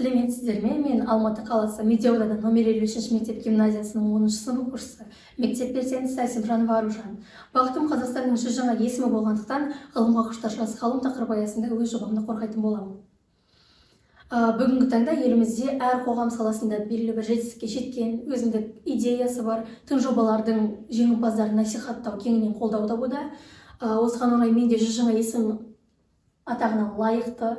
Сәлеметсіздер ме? Мен Алматы қаласы Медеу ауданы номер 53 мектеп гимназиясының 10 сынып оқушысы, мектеп белсендісі Әсемжанова Аружан. Бағытым «Қазақстанның 100 жаңа есімі» болғандықтан, ғылымға құштар жас ғалым тақырыбы аясында өз жобамды қорғайтын боламын. Бүгінгі таңда елімізде әр қоғам саласында белгілі бір жетістікке жеткен, өзіндік идеясы бар тың жобалардың жеңімпаздарын насихаттау кеңінен қолдау табуда. Осыған орай мен де 100 жаңа есім атағына лайықты,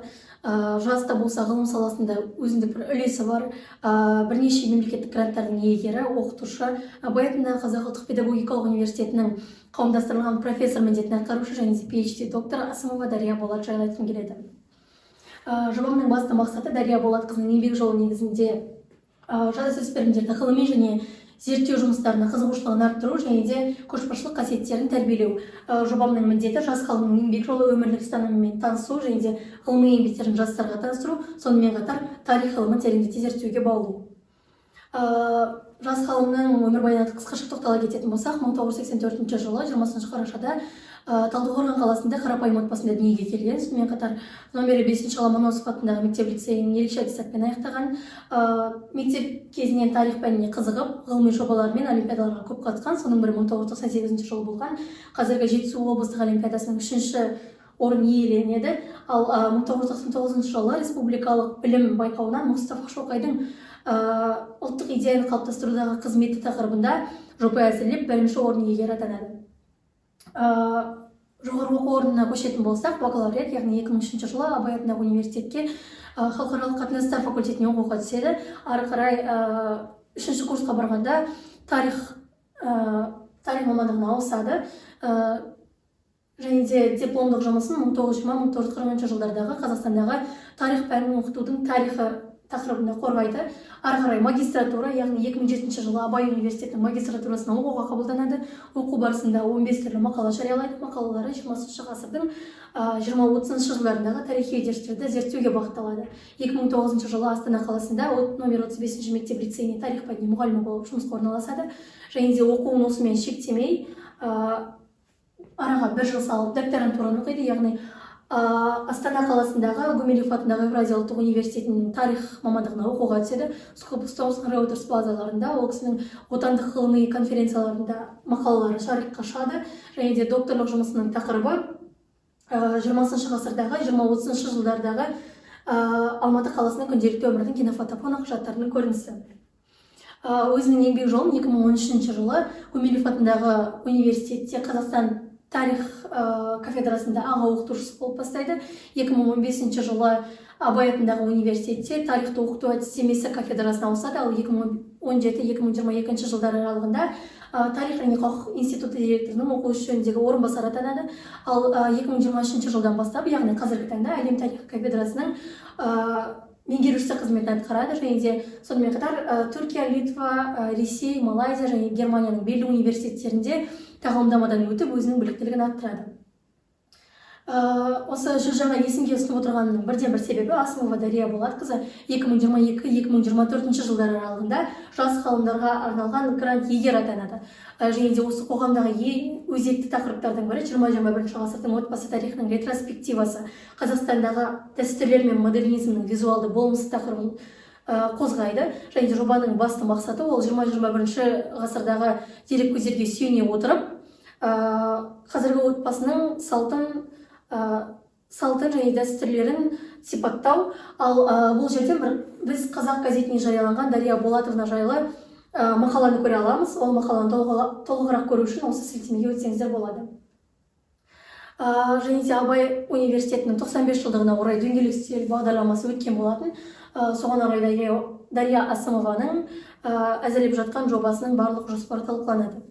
жас та болса, ғылым саласында өзіндік бір үлесі бар, бірнеше мемлекеттік гранттардың иегері, оқытушы, Абай атындағы Қазақ ұлттық педагогикалық университетінің қауымдастырылған профессор міндетін атқарушы және де PhD докторы Асымова Дария Болат жайлы айтқым келеді. Жобамның басты мақсаты – Дария Болатқызының еңбек жолы негізінде жасөспірімдерді ғылыми және зерттеу жұмыстарына қызығушылығын арттыру және де көшбасшылық қасиеттерін тәрбиелеу. Жобамның міндеті – жас ғалымның еңбек жолы, өмірлік ұстанымымен танысу және де ғылыми еңбектерін жастарға таныстыру, сонымен қатар тарих ғылымын тереңдете зерттеуге баулу. Жас ғалымның өмірбаянына қысқаша тоқтала кететін болсақ, 1984 жылы 20 қарашада Талдықорған қаласында қарапайым отбасында дүниеге келген. Сонымен қатар номері 5 Ломоносов атындағы мектеп лицейін ерекше аттестатпен аяқтаған. Мектеп кезінен тарих пәніне қызығып, ғылыми жобалар мен олимпиадаларға көп қатысқан. Соның бірі 1998 жылы болған қазіргі Жетісу облыстық олимпиадасының үшінші орын иеленеді. Ал 1999 жылы республикалық білім байқауынан Мұстафа Шоқайдың ұлттық идеяны қалыптастырудағы қызметі тақырыбында жоба әзірлеп, бірінші орын иегері атанады. Жоғарғы оқу орнына көшетін болсақ, бакалавриат, яғни 2003 жылы Абай атындағы университетке халықаралық қатынастар факультетіне оқуға түседі. Ары қарай үшінші курсқа барғанда тарих мамандығына ауысады және де дипломдық жұмысын 1920-1940 жылдардағы Қазақстандағы тарих пәнін оқытудың тарихы тақырыбында қорғайды. Ары қарай магистратура, яғни 2007 жылы Абай университетінің магистратурасына оқуға қабылданады. Оқу барысында 15 түрлі мақала жариялайды. Мақалалары 20 ғасырдың 20-30 жылдарындағы тарихи үдерістерді зерттеуге бағытталады. 2009 жылы Астана қаласында номер 35 мектеп лицейіне тарих пәнінің мұғалімі болып жұмысқа орналасады және де оқуын осымен шектемей, араға бір жыл салып, докторантураны оқиды, яғни Астана қаласындағы Гумилев атындағы Еуразия ұлттық университетінің тарих мамандығына оқуға түседі. Scopus, Thomson Reuters базаларында ол кісінің отандық ғылыми конференцияларында мақалалары жарыққа шығады және де докторлық жұмысының тақырыбы 20 ғасырдағы 20-30 жылдардағы Алматы қаласының күнделікті өмірдің кинофотофон құжаттарының көрінісі. Өзінің еңбек жолын 2013 жылы Гумилев атындағы университетте Қазақстан тарих кафедрасында аға оқытушысы болып бастайды. 2015 жылы Абай атындағы университетте тарихты оқыту әдістемесі кафедрасына ауысады. Ал 2017-2022 жылдар аралығында тарих және құқық институты директорының оқу ісі жөніндегі орынбасары атанады. Ал 2023 жылдан бастап, яғни қазіргі таңда, әлем тарихы кафедрасының меңгерушісі қызметін атқарады және де сонымен қатар Түркия, Литва, Ресей, Малайзия және Германияның белгілі университеттерінде тағылымдамадан өтіп, өзінің біліктілігін арттырады. Осы 100 жаңа есімге ұсынып отырғанымның бірден бір себебі – Асымова Дария Болатқызы 2022-2024 жылдар аралығында жас ғалымдарға арналған грант иегері атанады. Және де осы қоғамдағы ең өзекті тақырыптардың бірі, 20-21 ғасырдың отбасы тарихының ретроспективасы: Қазақстандағы дәстүрлер мен модернизмнің визуалды болмысы тақырыбын қозғайды. Және де жобаның басты мақсаты – ол 20-21 ғасырдағы дереккөздерге сүйене отырып, қазіргі отбасының салтын және дәстүрлерін сипаттау. Ал бұл жерден бір біз «Қазақ» газетіне жарияланған Дария Болатовна жайлы мақаланы көре аламыз. Ол мақаланы толығырақ көру үшін осы сілтемеге өтсеңіздер болады. Және де Абай университетінің 95 жылдығына орай дөңгелек үстел бағдарламасы өткен болатын. Соған орай Дария Асымованың әзірлеп жатқан жобасының барлық жоспары талқыланады.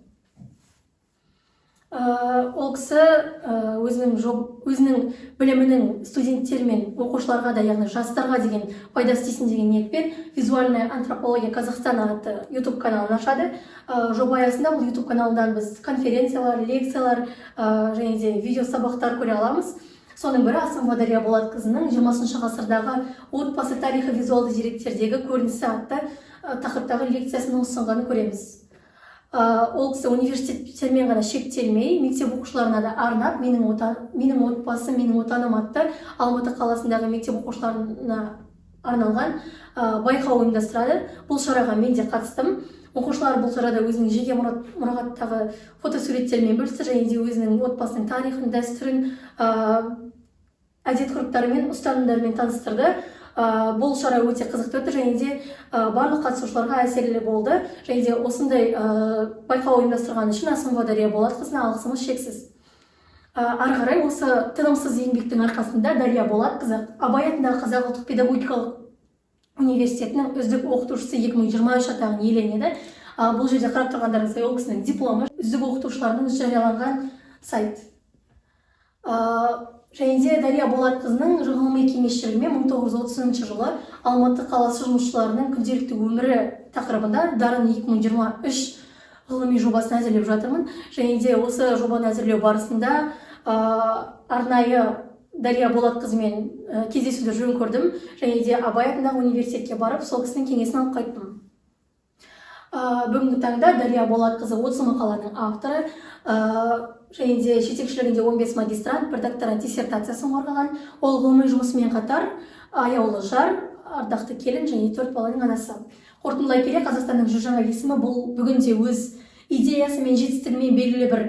Ол кісі өзінің білімінің студенттер мен оқушыларға да, яғни жастарға деген пайдасы тисін деген ниетпен «Визуальная антропология Казахстана» атты YouTube каналын ашады. Жоба аясында бұл YouTube каналынан біз конференциялар, лекциялар және де видео сабақтар көре аламыз. Соның бірі Асымова Дария Болатқызының «20 ғасырдағы отбасы тарихы визуалды деректердегі көрінісі» атты тақырыптағы лекциясын ұсынғанын көреміз. Ол кісі университеттермен ғана шектелмей, мектеп оқушыларына да арнап «Менің отбасым, менің отаным» атты Алматы қаласындағы мектеп оқушыларына арналған байқау ұйымдастырады. Бұл шараға мен де қатыстым. Оқушылар бұл шарада өзінің жеке мұрағаттағы фотосуреттерімен бөлісті және де өзінің отбасының тарихын, дәстүрін, әдет ғұрыптарымен, ұстанымдарымен таныстырды. Бұл шара өте қызықты өтті және де барлық қатысушыларға әсерлі болды. Және де осындай байқау ұйымдастырғаны үшін Асымова Дария Болатқызына алғысымыз шексіз. Ары қарай осы тынымсыз еңбектің арқасында Дария Болатқызы Абай атындағы Қазақ ұлттық педагогикалық университетінің үздік оқытушысы 2023 атағын иеленеді. Бұл жерде қарап тұрғандарыңыздай, ол кісінің дипломы, үздік оқытушылардың жарияланған сайт. Және де Дария Болатқызының ғылыми кеңесшілігімен 1930 жылы Алматы қаласы жұмысшыларының күнделікті өмірі тақырыбында «Дарын 2023» ғылыми жобасын әзірлеп жатырмын. Және де осы жобаны әзірлеу барысында арнайы Дария Болатқызымен кездесуді жөн көрдім және де Абай атындағы университетке барып, сол кісінің кеңесін алып қайттым. Бүгінгі таңда Дария Болатқызы 30 мақаланың авторы және де жетекшілігінде 15 магистрант, бір докторант диссертациясын қорғаған. Ол ғылыми жұмысымен қатар аяулы жар, ардақты келін және төрт баланың анасы. Қорытындылай келе, Қазақстанның 100 жаңа есімі — бұл бүгінде өз идеясы мен жетістігімен белгілі бір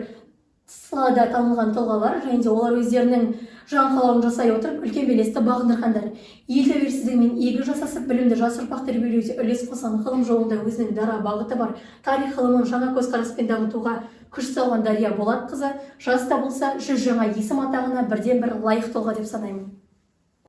салада танылған тұлғалар және де олар өздерінің жан қалауын жасай отырып, үлкен белесті бағындырғандар. Ел тәуелсіздігімен игі жасасып, білімді жас ұрпақ тәрбиелеуде үлес қосқан, ғылым жолында өзінің дара бағыты бар, тарих ғылымын жаңа көзқараспен дамытуға күш салған Дария Болатқызы жас та болса, 100 жаңа есім атағына бірден бір лайық тұлға деп санаймын.